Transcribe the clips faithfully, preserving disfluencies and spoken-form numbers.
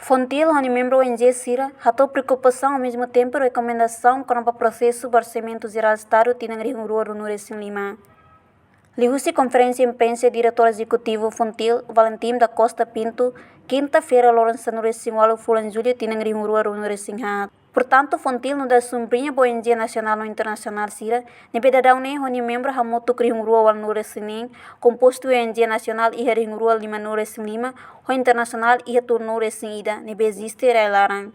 Fontil ho nia membru O N G sira hato'o preokupasaun, ao mesmo tempo rekomendasaun kona-ba prosesu ba Orsamentu Jerál Estadu tinan rihun rua ruanulu-resin-lima. Liuhusi konferénsia imprensa, Diretór Ezekutivu Fontil, Valentim da Costa Pinto, kinta-feira, loron sanulu-resin-ualu fulan Jullu tinan rihun rua ruanulu-resin-haat. Portantu, Fontil nu'udar subriña ba O N G nasionál no internasionál sira, ne'ebé daudaun ne'e ho nia membru hamutuk rihun rua ualunulu-resin-neen, kompostu O N G nasionál iha rihun rua limanulu-resin-lima, ho internasionál iha tolunulu-resin-ida, ne'ebé eziste iha rai-laran.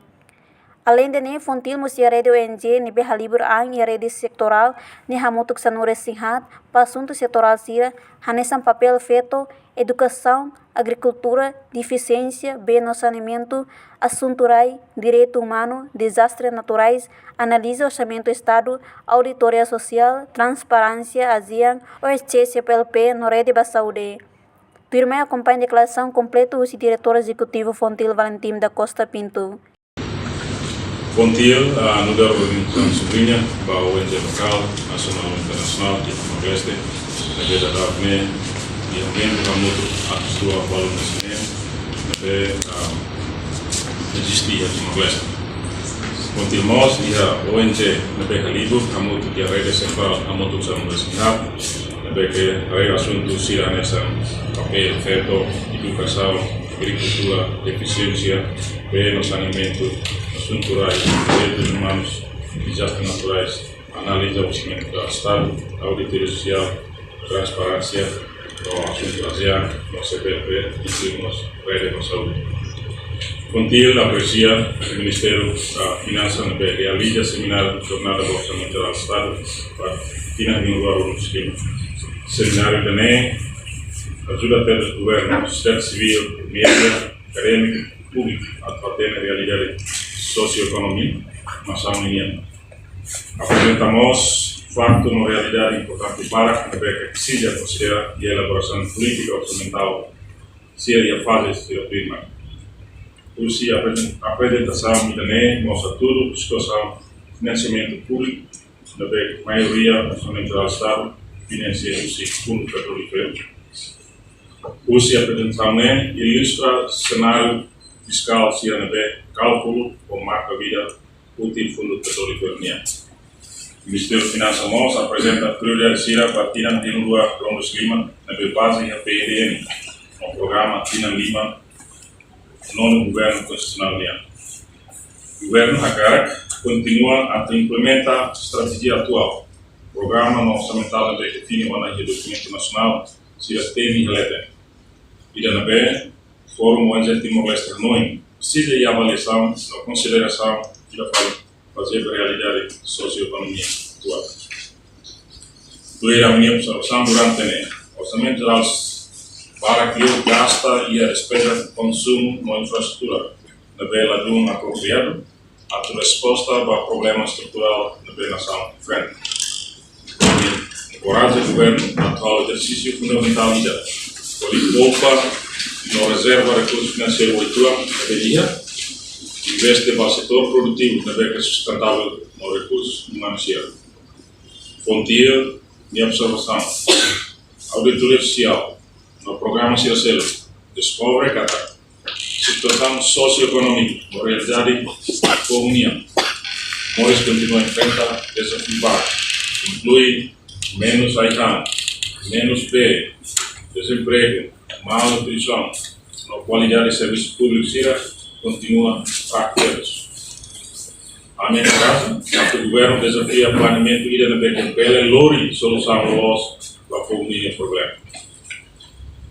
Aleinde ne'e, Fontil mós iha rede O N G ne'ebé halibur an iha rede setorál ne'e hamutuk sanulu-resin-haat, ba asuntu setorál sira, hanesan papél feto, edukasaun, agrikultura, defisiénsia, bee no saneamentu, asuntu rai, direitu umanu, dezastre naturais, analiza orsamentu Estadu, auditoria sosiál, transparénsia, ASEAN, O S C, C P L P, no rede ba saúde. Tuirmai akompaña deklarasaun kompletu husi Diretór Ezekutivu Fontil, Valentim da Costa Pinto. Fontil, ah, nu'udar organizasaun subriña ba O N G lokál, nasionál no internasionál iha Timor-Leste, ne'ebé daudaun ne'e iha membru hamutuk atus rua ualunulu-resin-neen, ne'ebé, ah, eziste iha Timor-Leste. Fontil mós iha O N G ne'ebé halibur hamutuk iha rede setorál hamutuk sanulu-resin-haat, ne'ebé ke haree asuntu sira hanesan papél feto, edukasaun, agrikultura, defisiénsia, bee no saneamentu, asuntu rai, direitus umanus, dezastre naturais, analiza orsamentu Estadu, auditoria sosiál, transparénsia, no asuntu ASEAN, no C P L P, inkluinklui rede ba saúde. Fontil apresia Ministériu, ah, Finansa ne'ebé realiza semináriu jornada ba Orsamentu Jerál Estadu ba tinan rihun rua ruanulu-resin-lima. Semináriu ida-ne'e ajuda tebes governu, sosiedade sivíl, média, akadémiku, públiku atu hatene realidade sosioekonomia nasaun nian. Aprezenta mós faktu no realidade importante barak ne'ebé ke presiza konsidera iha elaborasaun polítika orsamentál sira iha faze sira primeiru. Husi aprezentasaun ida-ne'e mós hatudu situasaun finansiamentu públiku, ne'ebé maioria Orsamentu Jerál Estadu finansia husi Fundu Petróleu Ferru. Husi aprezentasaun ne'e ilustra senáriu fiskál sira ne'ebé kalkula ho marka vida útil Fundu Petróleu Ferru nian. Ministériu Finansa mós aprezenta prioridade sira ba tinan rihun rua ruanulu-resin-lima, ne'ebé bazeia iha P N D N, no programa tinan lima nonu governu konstitusionál nian. Governu hakarak kontinua atu implementa estratéjia atuál, programa no orsamentál ne'ebé define ona iha dokumentu nasionál sira temi iha leten. Ida ne'ebé Fórum O N G Timor-Leste hanoin presiza iha avaliasaun no konsiderasaun ida fali bazeia ba realidade sosioekonomia atuál. Tuir ami-nia observasaun durante ne'e, Orsamentu Jerál barak liu gasta iha despeza konsumu no infraestrutura ne'ebé ladún apropriadu atu resposta ba problema estruturál ne'ebé nasaun enfrenta. Enkoraja governu atu halo ezersísiu fundamentál ida, hodi poupa no rezerva rekursu finanseiru uitoan ne'ebé iha, investe ba setór produtivu ne'ebé ke sustentável no rekursu umanu sira. Fontil nia observasaun, auditoria sosiál no programa sira seluk deskobre katak situasaun sosioekonómiku no realidade povu nian moris kontinua enfrenta dezafiu barak, inklui menus ai-han, menus bee, dezempregu, malnutrisaun, no kualidade servisu públiku sira kontinua fraku tebes. Ami enkoraja atu governu dezafia planeamentu ida ne'ebé ke bele lori solusaun loloos ba povu ninia problema.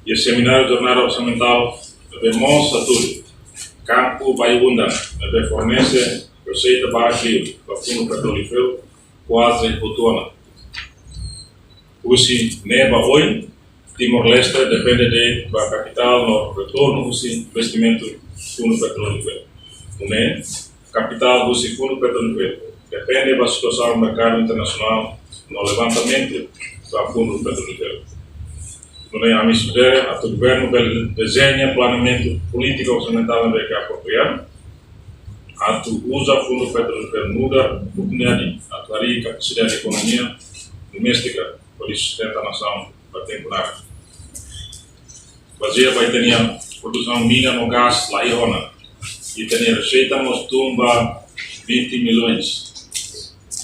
Iha semináriu jornada orsamentál ne'ebé mós hatudu kampu Bayu-Undan ne'ebé fornese reseita barak liu ba Fundu Petróleu Ferru kuaze hotu ona. Husi ne'e ba oin, Timor-Leste depende de'it ba kapitál no retornu husi investimentu Fundu Petróleu Ferru. Nune'e, kapitál husi Fundu Petróleu Ferru depende ba situasaun merkadu internasionál no levantamentu ba Fundu Petróleu Ferru. Nune'e ami sujere atu governu bele dezeña planeamentu polítika orsamentál ne'ebé ke apropriadu, atu uza Fundu Petróleu Ferru nu'udar oportunidade atu harii kapasidade ekonomia doméstika hodi sustenta nasaun ba tempu naran. Bazeia ba ita-nia produsaun mina no gás la iha ona, Ita-nia reseita mós tun ba vinte milhões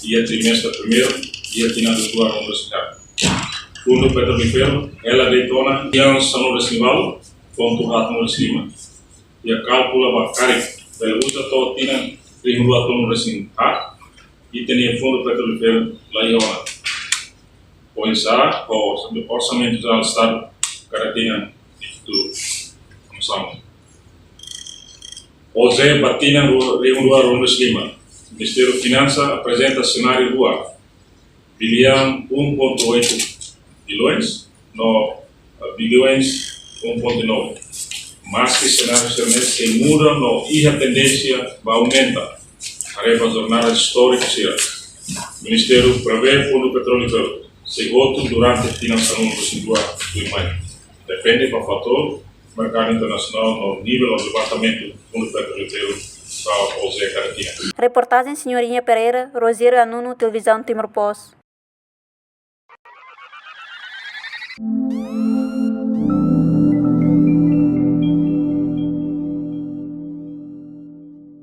iha trimestre primeiru iha tinan rihun rua ruanulu-resin-haat. Fundu Petrolíferu hela de'it ona tinan sanulu-resin-ualu pontu haatnulu-resin-lima. Iha kálkulu ba karik bele uza to'o tinan rihun rua tolunulu-resin-haat, ita-nia Fundu Petrolíferu la iha ona. Oinsá ho Orsamentu Jerál Estadu kada tinan nia futuru? Vamos lá. Ohin ba tinan rihun rua ruanulu-resin-lima, Ministériu Finansa aprezenta senáriu rua, biliaun um ponto oito bilhões no, eh, bilhões um ponto nove. Maski senáriu sira-ne'e sei muda no iha tendénsia ba aumenta, haree ba jornada istóriku sira, Ministériu prevee Fundu Petrolíferu sei hotu durante tinan sanulu-resin-rua tuirmai, depende ba fatór merkadu internasionál no nivel levantamentu Fundu Petrolíferu ba ohin kada tinan. Reportajen Senhorinha Pereira, Rogério Anuno, Televizaun Timor Post.